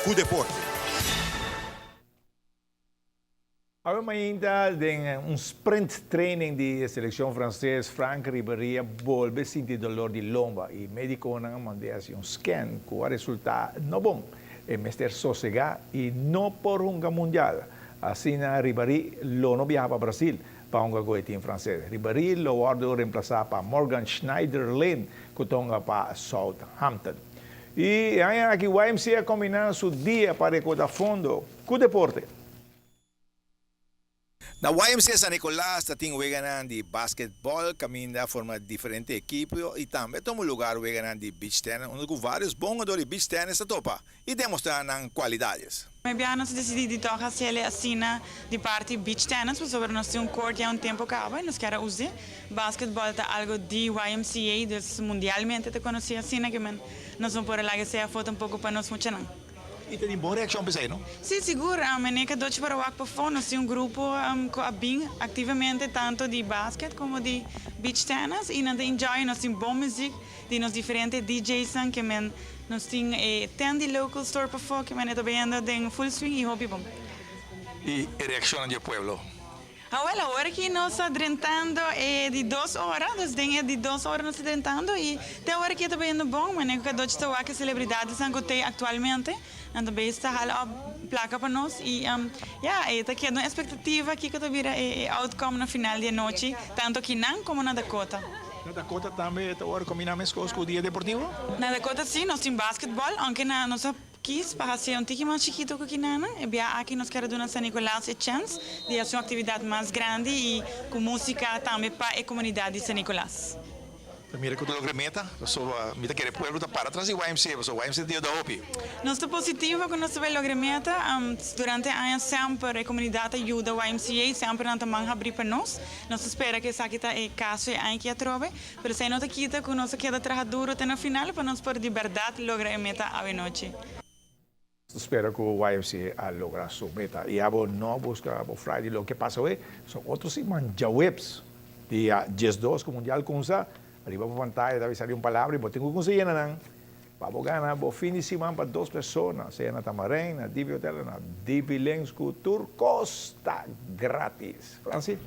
Ku deporte. Awe mainta den un sprint training di e seleccion Frances, Franck Ribery a bolbe sinti dolor di lomba y mediconan a mand'e haci un scan cu a resulta no bon. E mester sosega y no por hunga Mundial. Asina Ribery lo no biaha pa Brasil pa hunga cu e team Frances. Ribery lo wordo reemplaza pa Morgan Schneiderlin cu ta hunga pa Southampton. Y e aña aki YMCA a combina su dia pa recorda fondo cu deporte. Na YMCA San Nicolas ta tin weganan di basketball caminda a forma diferente ekipo y tambe a tuma lugar weganan di beach tennis unda cu varios bon hungador di beach tennis ta topa y demostra nan cualidades. Mi bia nos a decidi di toch haciele asina di parti beach tennis pasobra nos tin un court ya un tempo caba y nos kier a use. Basketball ta algo di YMCA dus mundialmente ta conoci asina que men nos no por a laga esey afo tampoco pa nos muchanan. I ta tin bon reakshon p'esei, no? Sí, sigur. Meneer Cadochi por a wak pafó. Nos tin un grupo ku a bin aktivamente tantu di basket komo di beach tennis i nan ta enjoy. Nos tin bon muzik di nos diferente DJsnan ke men nos tin e tent di local store pafó ke men e ta bayendo den full swing i hopi bon. I e reakshonnan di e pueblo? Awel, awor aki nos ta drentando e di dos ora, dus den e di dos ora nos ta drentando y te awor aki e ta bayendo bon, manera cu Cadochi ta wak e celebridadesnan cu t'ey actualmente, nan ta bezig ta hala op placa pa nos y ya, e ta keda un expectativa kico ta bira e outcome na final di e nochi, tanto akinan como na Dakota. Na Dakota tambe ta worde combina mescos cu dia deportivo? Na Dakota si, nos tin basketball, aunke na nos a. Kis pa hasi un tiki mas chikitu ku kinana, e bia aki nos kere duna San Nicolas e chèns di hasi un aktividat mas grandi i ku músika tambe pa e komunidat di San Nicolas. Ta mira ku ta logra e meta, pasobra mi ta kere pueblo ta para tras di YMCA, pasobra YMCA ta yuda hopi. Nos ta positivo ku nos ta bai logra e meta. Durante e aña semper e komunidat a yuda YMCA, semper nan ta man habrí pa nos. Nos ta spera ku esaki ta e kaso e aña aki atrobe. Pero esei no ta kita ku nos a keda traha duru te na final pa nos por di bèrdat logra e meta awenochi. Spera ku YMCA a logra su meta i abo no buska bo Friday loke pasa awe son otro siman djaweps dia 12 ku mundial kumsa riba bo pantaya ta bisa di un palabra i bo tin ku kunsigi na nan pa bo gana bo fin di siman pa dos persona sea na Tamarijn na DB Hotel o na DB Links ku tur kos ta gratis. Francie.